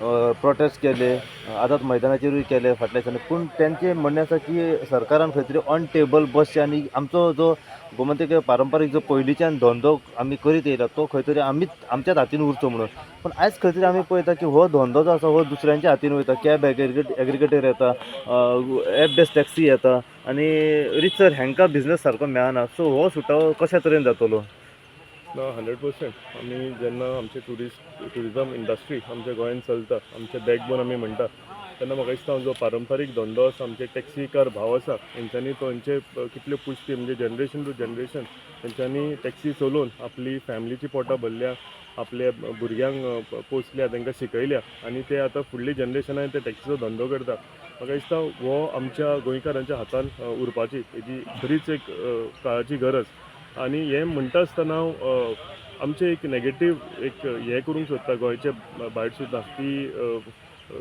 Protest केले, आझाद मैदानाचेरूय केले फाटल्या दिसांनी. पूण तेंचें म्हणणें आसा की सरकारान खंय तरी ऑन टेबल बसचें आनी आमचो जो गोमंतक पारंपारीक जो पयलींच्यान धंदो आमी करीत येयला, तो खंय तरी आमीच आमच्याच हातीन उरचो म्हणून. पूण आयज खंय तरी आमी पळयता की हो धंदो जो आसा हो दुसऱ्यांच्या हातीन वयता. कॅब एग्रिगेटर येता, एप बेज टॅक्सी येता आनी रितसर हांकां बिजनस सारको मेळना. सो हो सुटावो कशा तरेन जातलो? ना, 100%. आमी जेन्ना आमचे ट्युरिजम इंडस्ट्री आमच्या गोंयांत चलता, आमचे बॅकबोन आमी म्हणटा, तेन्ना म्हाका दिसता जो पारंपारीक धंदो आसा, आमचे टॅक्सीकार भाव आसा, हेंच्यांनी तो हेंचे कितल्यो पुश्ती, म्हणजे जनरेशन टू जनरेशन तेंच्यांनी टॅक्सी चलोवन आपली फॅमिलीची पोटां भरल्या, आपल्या भुरग्यांक पोसल्या, तांकां शिकयल्या आनी ते आतां फुडली जनरेशनाय ते टॅक्सीचो धंदो करता. म्हाका दिसता हो आमच्या गोंयकारांच्या हातान उरपाची हेजी खरीच एक काळाची गरज. आनी हें म्हणटा आसतना हांव आमचें एक नेगेटीव एक हें करूंक सोदता, गोंयचे भायर सुद्दां की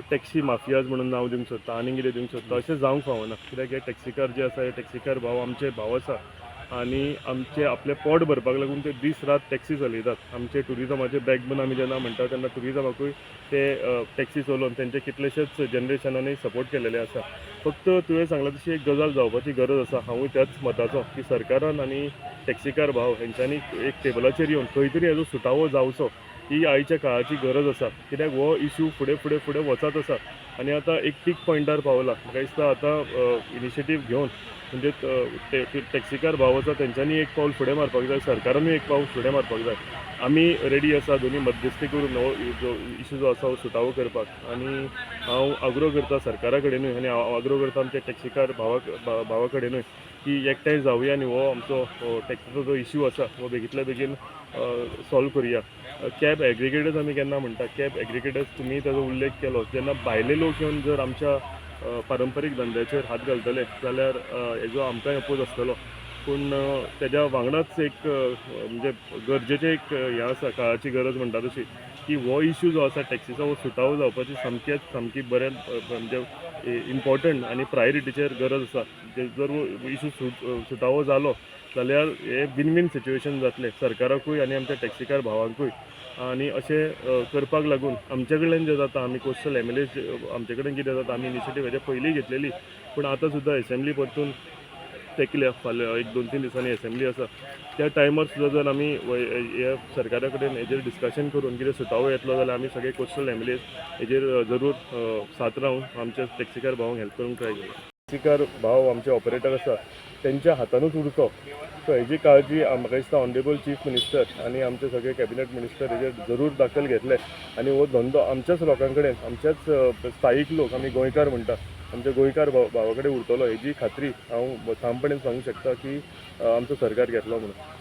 टॅक्सी माफियाज म्हणून नांव दिवंक सोदता आनी कितें दिवंक सोदता. अशें जावंक फावना, कित्याक हे टॅक्सीकार जे आसा, हे टॅक्सीकार भाव आमचे भाव आसा आनी आमचे आपलें पोट भरपाक लागून ते दीस रात टॅक्सी चलयतात. आमचे ट्युरिजमाचे बॅकबोन आमी जेन्ना म्हणटा, तेन्ना ट्युरिजमाकूय ते टॅक्सी चलोवन तेंचे कितलेशेच जनरेशनांनी सपोर्ट केलेले आसा. फक्त तुवें सांगलां तशी एक गजाल जावपाची गरज आसा. हांवूय त्याच मताचो की सरकारान आनी टॅक्सीकार भाव हेंच्यांनी एक टेबलाचेर येवन खंय तरी हेजो सुटावो जावचो, ही आयच्या काळाची गरज आसा. कित्याक हो इशू फुडें फुडें फुडें वचत आसा आनी आतां एक पीक पॉयंटार पावला. म्हाका दिसता आतां इनिशिएटीव घेवन, म्हणजे टॅक्सीकार भाव आसा तेंच्यांनी एक पावल फुडें मारपाक जाय, सरकारानूय एक पावल फुडें मारपाक जाय. आमी रेडी आसा दोनी मध्यस्थी करून हो जो इशू जो आसा हो सुटावो करपाक. आनी हांव आग्रो करता सरकारा कडेनूय आनी हांव आग्रो करता आमच्या टॅक्सीकार भावा कडेनूय की एकठांय जावया आनी हो आमचो टॅक्सीचो जो इशू आसा हो बेगींतल्या बेगीन सॉल्व करुया. कॅब एग्रिगेटर्स आमी केन्ना म्हणटा, कॅब एग्रिगेटर्स तुमी ताजो उल्लेख केलो, जेन्ना भायले लोक येवन जर आमच्या पारंपारीक धंद्याचेर हात घालतले जाल्यार हेजो आमकांय अपोज आसतलो. पूण तेज्या वांगडाच एक म्हणजे गरजेचें एक हें आसा, काळाची गरज म्हणटा तशी, की हो इशू जो आसा टॅक्सीचो हो सुटावो जावपाची सामकेच सामकी बरें, म्हणजे इम्पॉर्टंट आनी प्रायोरिटीचेर गरज आसा. जर इशू सुटावो जालो जाल्यार हे विन विन सिच्युएशन जातलें सरकाराकूय आनी आमच्या टॅक्सीकार भावांकूय. आनी अशें करपाक लागून आमचे कडल्यान जें जाता, आमी कोस्टल एमएलए, आमचे कडेन कितें जाता, आमी इनिशिएटीव हेजे पयलीं घेतलेली. पूण आतां सुद्दां एसेंब्ली परतून तेकल्या, फाल्यां एक 2-3 दिसांनी एसेंब्ली आसा. त्या टायमार सुद्दां जर आमी हे सरकारा कडेन हेजेर डिस्कशन करून कितें सुटावो येतलो जाल्यार आमी सगळे कोस्टल एमएलए हेजेर जरूर साथ रावन आमच्या टॅक्सीकार भावांक हेल्प करूंक ट्राय करूं. टॅक्सीकार भाव आमचे ऑपरेटर आसा तेंच्या हातानूच उरचो, सो हेजी काळजी म्हाका दिसता ऑनरेबल चीफ मिनिस्टर आनी आमचे सगळे कॅबिनेट मिनिस्टर हेजेर जरूर दखल घेतले आनी हो धंदो आमच्याच लोकां कडेन, आमच्याच स्थायीक लोक, आमी गोंयकार म्हणटा, आमच्या गोंयकार भावा कडेन उरतलो हेजी खात्री हांव ठामपणेन सांगूंक शकता की आमचो सरकार घेतलो म्हणून.